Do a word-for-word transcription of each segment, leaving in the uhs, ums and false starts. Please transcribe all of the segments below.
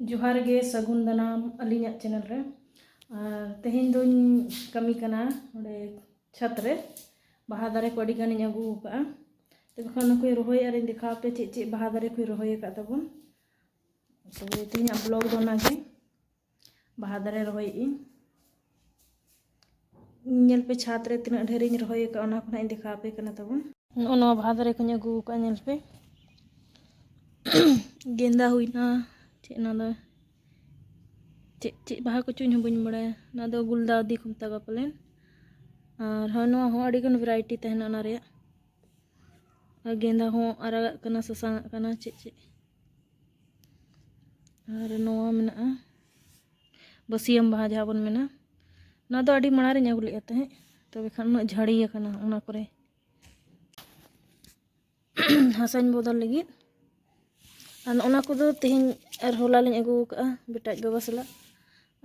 ᱡᱚᱦᱟᱨ ᱜᱮ, ᱥᱟᱹᱜᱩᱱ ᱫᱟᱨᱟᱢ ᱟᱹᱞᱤᱧᱟᱜ ᱪᱮᱱᱮᱞ ᱨᱮ᱾ ᱟᱨ ᱛᱮᱦᱮᱧ ᱫᱚᱧ ᱠᱟᱹᱢᱤ ᱠᱟᱱᱟ ᱱᱚᱰᱮ ᱪᱷᱟᱛ ᱨᱮ᱾ ᱵᱟᱦᱟ ᱫᱟᱨᱮ ᱠᱚ ᱟᱹᱰᱤ ᱜᱟᱱᱤᱧ ᱟᱹᱜᱩ ᱟᱠᱟᱫᱼᱟ᱾ ᱛᱚᱵᱮ ᱠᱷᱟᱱ ᱚᱱᱟ ᱠᱚᱧ ᱨᱚᱦᱚᱭ ᱟᱨᱤᱧ ᱫᱮᱠᱷᱟᱣ ᱟᱯᱮ ᱪᱮᱫ ᱪᱮᱫ ᱵᱟᱦᱟ ᱫᱟᱨᱮ ᱠᱚᱧ ᱨᱚᱦᱚᱭ ᱟᱠᱟᱫ ᱛᱟᱵᱚᱱ᱾ ᱛᱚᱵᱮ ᱛᱮᱦᱮᱧᱟᱜ ᱵᱞᱚᱜ ᱫᱚ ᱚᱱᱟᱜᱮ, ᱵᱟᱦᱟ ᱫᱟᱨᱮ ᱨᱚᱦᱚᱭᱮᱫ ᱟᱹᱧ᱾ ᱧᱮᱞ ᱯᱮ ᱪᱷᱟᱛ ᱨᱮ ᱛᱤᱱᱟᱹᱜ ᱰᱷᱮᱨᱤᱧ ᱨᱚᱦᱚᱭ ᱟᱠᱟᱫᱼᱟ, ᱚᱱᱟ ᱠᱚ ᱱᱟᱦᱟᱜ ᱤᱧ ᱫᱮᱠᱷᱟᱣ ᱟᱯᱮ ᱠᱟᱱᱟ ᱛᱟᱵᱚᱱ᱾ ᱱᱚᱜᱼᱚ ᱱᱚᱣᱟ ᱵᱟᱦᱟ ᱫᱟᱨᱮ ᱠᱚᱧ ᱟᱹᱜᱩ ᱟᱠᱟᱫᱼᱟ, ᱧᱮᱞ ᱯᱮ᱾ ᱜᱮᱸᱫᱟ ᱦᱩᱭᱱᱟ, ᱪᱮᱫ ᱚᱱᱟ ᱫᱚ, ᱪᱮᱫ ᱪᱮᱫ ᱵᱟᱦᱟ ᱠᱚᱪᱚ, ᱤᱧ ᱦᱚᱸ ᱵᱟᱹᱧ ᱵᱟᱲᱟᱭᱟ᱾ ᱚᱱᱟ ᱫᱚ ᱜᱩᱞᱫᱟᱣᱫᱤ ᱠᱚ ᱢᱮᱛᱟᱜᱼᱟ ᱯᱟᱞᱮᱱ᱾ ᱟᱨ ᱦᱚᱸ ᱱᱚᱣᱟ ᱦᱚᱸ ᱟᱹᱰᱤ ᱜᱟᱱ ᱵᱷᱮᱨᱟᱭᱴᱤ ᱛᱟᱦᱮᱱᱟ ᱚᱱᱟ ᱨᱮᱭᱟᱜ᱾ ᱟᱨ ᱜᱮᱸᱫᱟ ᱦᱚᱸ ᱟᱨᱟᱜᱟᱜ ᱠᱟᱱᱟ, ᱥᱟᱥᱟᱝᱟᱜ ᱠᱟᱱᱟ, ᱪᱮᱫ ᱪᱮᱫ᱾ ᱟᱨ ᱱᱚᱣᱟ ᱢᱮᱱᱟᱜᱼᱟ ᱵᱟᱹᱥᱭᱟᱹᱢ ᱵᱟᱦᱟ ᱡᱟᱦᱟᱸ ᱵᱚᱱ ᱢᱮᱱᱟ, ᱱᱚᱣᱟ ᱫᱚ ᱟᱹᱰᱤ ᱢᱟᱲᱟᱝ ᱨᱤᱧ ᱟᱹᱜᱩ ᱞᱮᱫᱼᱟ ᱛᱟᱦᱮᱸᱫ, ᱛᱚᱵᱮ ᱠᱷᱟᱱ ᱩᱱᱟᱹᱜ ᱡᱷᱟᱹᱲᱤ ᱟᱠᱟᱱᱟ ᱚᱱᱟ ᱠᱚᱨᱮ᱾ ᱦᱟᱥᱟᱧ ᱵᱚᱫᱚᱞ ᱞᱟᱹᱜᱤᱫ᱾ ᱟᱨ ᱱᱚᱜᱼᱚ ᱱᱟ ᱠᱚᱫᱚ ᱛᱮᱦᱮᱧ ᱟᱨ ᱦᱚᱞᱟ ᱞᱤᱧ ᱟᱹᱜᱩ ᱟᱠᱟᱫᱼᱟ ᱵᱮᱴᱟᱧ ᱵᱟᱵᱟ ᱥᱟᱞᱟᱜ᱾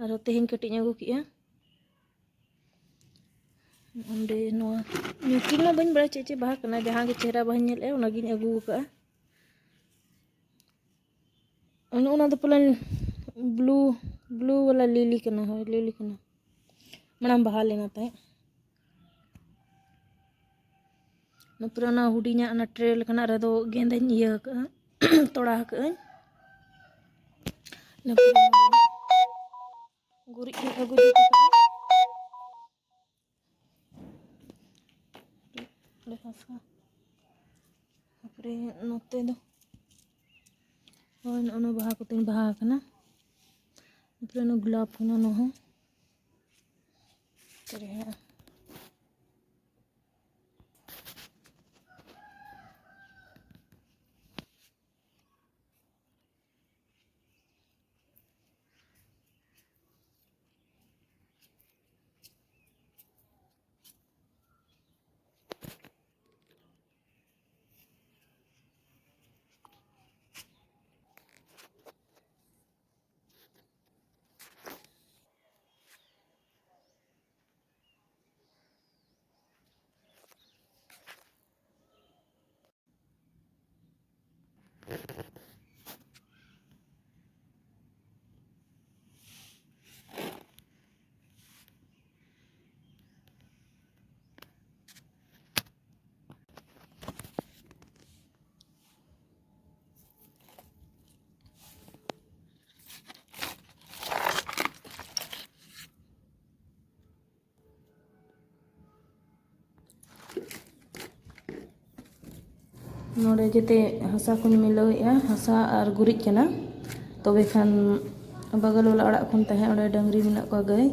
ᱟᱨᱦᱚᱸ ᱛᱮᱦᱮᱧ ᱠᱟᱹᱴᱤᱡ ᱤᱧ ᱟᱹᱜᱩ ᱠᱮᱫᱼᱟ᱾ ᱚᱸᱰᱮ ᱱᱚᱣᱟ ᱧᱩᱛᱩᱢ ᱢᱟ ᱵᱟᱹᱧ ᱵᱟᱲᱟᱭᱟ ᱪᱮᱫ ᱪᱮᱫ ᱵᱟᱦᱟ ᱠᱟᱱᱟ, ᱡᱟᱦᱟᱸ ᱜᱮ ᱪᱮᱦᱨᱟ ᱵᱟᱦᱟᱧ ᱧᱮᱞᱮᱫᱼᱟ, ᱚᱱᱟᱜᱤᱧ ᱟᱹᱜᱩ ᱟᱠᱟᱫᱼᱟ᱾ ᱚᱱᱮ ᱚᱱᱟ ᱫᱚ ᱯᱟᱞᱮᱱ ᱵᱞᱩ, ᱵᱞᱩ ᱵᱟᱞᱟ ᱞᱤᱞᱤ ᱠᱟᱱᱟ᱾ ᱦᱳᱭ, ᱞᱤᱞᱤ ᱠᱟᱱᱟ, ᱢᱟᱲᱟᱝ ᱵᱟᱦᱟ ᱞᱮᱱᱟ ᱛᱟᱦᱮᱸᱫ᱾ ᱤᱱᱟᱹ ᱯᱚᱨᱮ ᱚᱱᱟ ᱦᱩᱰᱤᱧᱟᱜ, ᱚᱱᱟ ᱴᱨᱮ ᱞᱮᱠᱟᱱᱟᱜ ᱨᱮᱫᱚ ᱜᱮᱸᱫᱟᱧ ᱤᱭᱟᱹ ᱟᱠᱟᱫᱼᱟ, ᱛᱚᱲᱟ ᱟᱠᱟᱫᱼᱟᱹᱧ᱾ ᱤᱱᱟᱹ ᱯᱚᱨᱮ ᱜᱩᱨᱤᱡ ᱠᱚᱧ ᱟᱹᱜᱩ ᱡᱩᱛ ᱟᱠᱟᱫᱼᱟ᱾ ᱚᱸᱰᱮ ᱦᱟᱥᱟ᱾ ᱛᱟᱨᱯᱚᱨᱮ ᱱᱚᱛᱮ ᱫᱚ, ᱦᱳᱭ, ᱱᱚᱜᱼᱚ ᱱᱚᱣᱟ ᱵᱟᱦᱟ ᱠᱚᱛᱮᱧ ᱵᱟᱦᱟ ᱟᱠᱟᱱᱟ᱾ ᱛᱟᱨᱯᱚᱨᱮ ᱱᱚᱣᱟ ᱜᱳᱞᱟᱯ ᱠᱟᱱᱟ, ᱱᱚᱣᱟ ᱦᱚᱸ᱾ ᱛᱟᱨᱯᱚᱨᱮ ᱦᱟᱸᱜ ᱱᱚᱰᱮ ᱡᱮᱛᱮ ᱦᱟᱥᱟ ᱠᱚᱧ ᱢᱤᱞᱟᱹᱣᱮᱫᱼᱟ, ᱦᱟᱥᱟ ᱟᱨ ᱜᱩᱨᱤᱡ ᱠᱟᱱᱟ᱾ ᱛᱚᱵᱮ ᱠᱷᱟᱱ ᱵᱟᱜᱟᱞ ᱵᱟᱞᱟ ᱚᱲᱟᱜ ᱠᱷᱚᱱ ᱛᱟᱦᱮᱸᱫ, ᱚᱸᱰᱮ ᱰᱟᱹᱝᱨᱤ ᱢᱮᱱᱟᱜ ᱠᱚᱣᱟ, ᱜᱟᱹᱭ,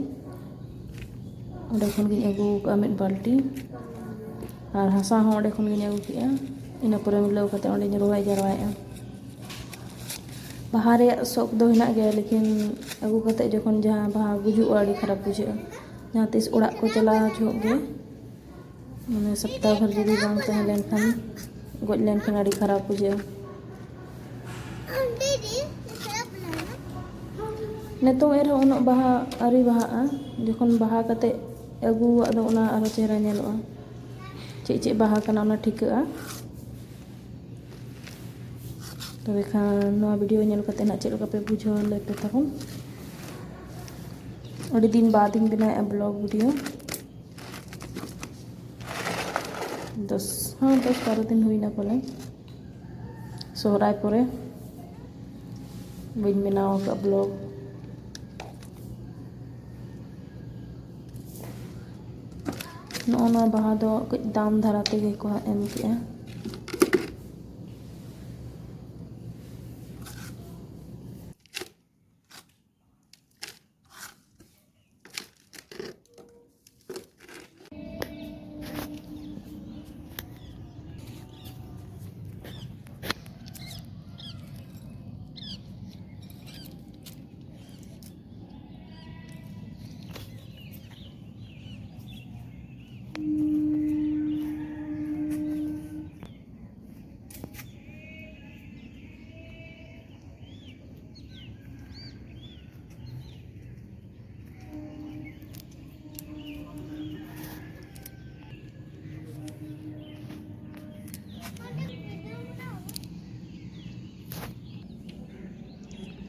ᱚᱸᱰᱮ ᱠᱷᱚᱱ ᱜᱤᱧ ᱟᱹᱜᱩ ᱟᱠᱟᱫᱼᱟ ᱢᱤᱫ ᱵᱟᱹᱞᱴᱤ᱾ ᱟᱨ ᱦᱟᱥᱟ ᱦᱚᱸ ᱚᱸᱰᱮ ᱠᱷᱚᱱ ᱜᱤᱧ ᱟᱹᱜᱩ ᱠᱮᱫᱼᱟ᱾ ᱤᱱᱟᱹ ᱯᱚᱨᱮ ᱢᱤᱞᱟᱹᱣ ᱠᱟᱛᱮ ᱚᱸᱰᱮᱧ ᱨᱚᱦᱚᱭ ᱡᱟᱣᱨᱟᱭᱮᱫᱼᱟ᱾ ᱵᱟᱦᱟ ᱨᱮᱭᱟᱜ ᱥᱚᱠ ᱫᱚ ᱦᱮᱱᱟᱜ ᱜᱮᱭᱟ, ᱞᱮᱠᱤᱱ ᱟᱹᱜᱩ ᱠᱟᱛᱮ ᱡᱚᱠᱷᱚᱱ ᱡᱟᱦᱟᱸ ᱵᱟᱦᱟ ᱜᱩᱡᱩᱜᱼᱟ, ᱟᱹᱰᱤ ᱠᱷᱟᱨᱟᱯ ᱵᱩᱡᱷᱟᱹᱜᱼᱟ᱾ ᱡᱟᱦᱟᱸ ᱛᱤᱥ ᱚᱲᱟᱜ ᱠᱚ ᱪᱟᱞᱟᱣ ᱡᱚᱦᱚᱜ ᱜᱮ, ᱢᱟᱱᱮ ᱥᱚᱯᱛᱟᱦᱚ ᱵᱷᱚᱨ ᱡᱩᱫᱤ ᱵᱟᱝ ᱛᱟᱦᱮᱸ ᱞᱮᱱᱠᱷᱟᱱ, ᱜᱚᱡ ᱞᱮᱱᱠᱷᱟᱱ ᱟᱹᱰᱤ ᱠᱷᱟᱨᱟᱯ ᱵᱩᱡᱷᱟᱹᱜᱼᱟ᱾ ᱱᱤᱛᱚᱝ ᱮᱱ ᱨᱮᱦᱚᱸ ᱩᱱᱟᱹᱜ ᱵᱟᱦᱟ ᱟᱹᱣᱨᱤ ᱵᱟᱦᱟᱜᱼᱟ᱾ ᱡᱚᱠᱷᱚᱱ ᱵᱟᱦᱟ ᱠᱟᱛᱮ ᱟᱹᱜᱩᱣᱟᱜ ᱫᱚ, ᱚᱱᱟ ᱟᱨᱚ ᱪᱮᱦᱨᱟ ᱧᱮᱞᱚᱜᱼᱟ᱾ ᱪᱮᱫ ᱪᱮᱫ ᱵᱟᱦᱟ ᱠᱟᱱᱟ, ᱚᱱᱟ ᱴᱷᱤᱠᱟᱹᱜᱼᱟ᱾ ᱛᱚᱵᱮ ᱠᱷᱟᱱ ᱱᱚᱣᱟ ᱵᱷᱤᱰᱤᱭᱳ ᱧᱮᱞ ᱠᱟᱛᱮ ᱱᱟᱜ ᱪᱮᱫ ᱞᱮᱠᱟ ᱯᱮ ᱵᱩᱡᱷᱟᱹᱣᱟ, ᱞᱟᱹᱭ ᱯᱮ ᱛᱟᱵᱚᱱ᱾ ᱟᱹᱰᱤ ᱫᱤᱱ ᱵᱟᱫ ᱤᱧ ᱵᱮᱱᱟᱣᱮᱫᱼᱟ ᱵᱞᱚᱜ ᱵᱷᱤᱰᱤᱭᱳ᱾ ᱫᱚᱥ, ᱦᱮᱸ, ᱫᱚᱥ ᱵᱟᱨᱚ ᱫᱤᱱ ᱦᱩᱭᱱᱟ ᱯᱟᱞᱮ, ᱥᱚᱦᱨᱟᱭ ᱯᱚᱨᱮ ᱵᱟᱹᱧ ᱵᱮᱱᱟᱣ ᱟᱠᱟᱫ ᱵᱞᱚᱜ᱾ ᱱᱚᱜᱼᱚ ᱱᱚᱣᱟ ᱵᱟᱦᱟ ᱫᱚ ᱠᱟᱹᱡ ᱫᱟᱢ ᱫᱷᱟᱨᱟ ᱛᱮᱜᱮ ᱠᱚ ᱮᱢ ᱠᱮᱜᱼᱟ᱾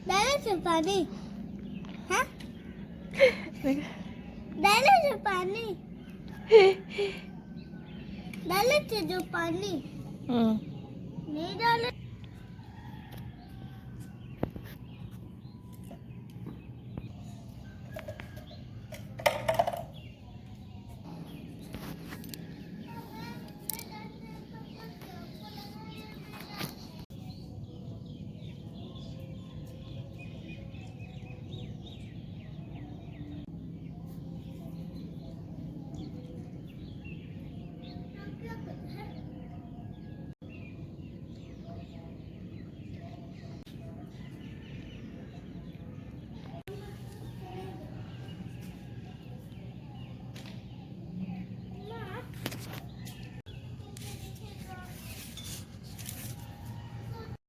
डाले से पानी। हाँ? डाले से पानी। डाले थे जो पानी। हम्म। नहीं डाले।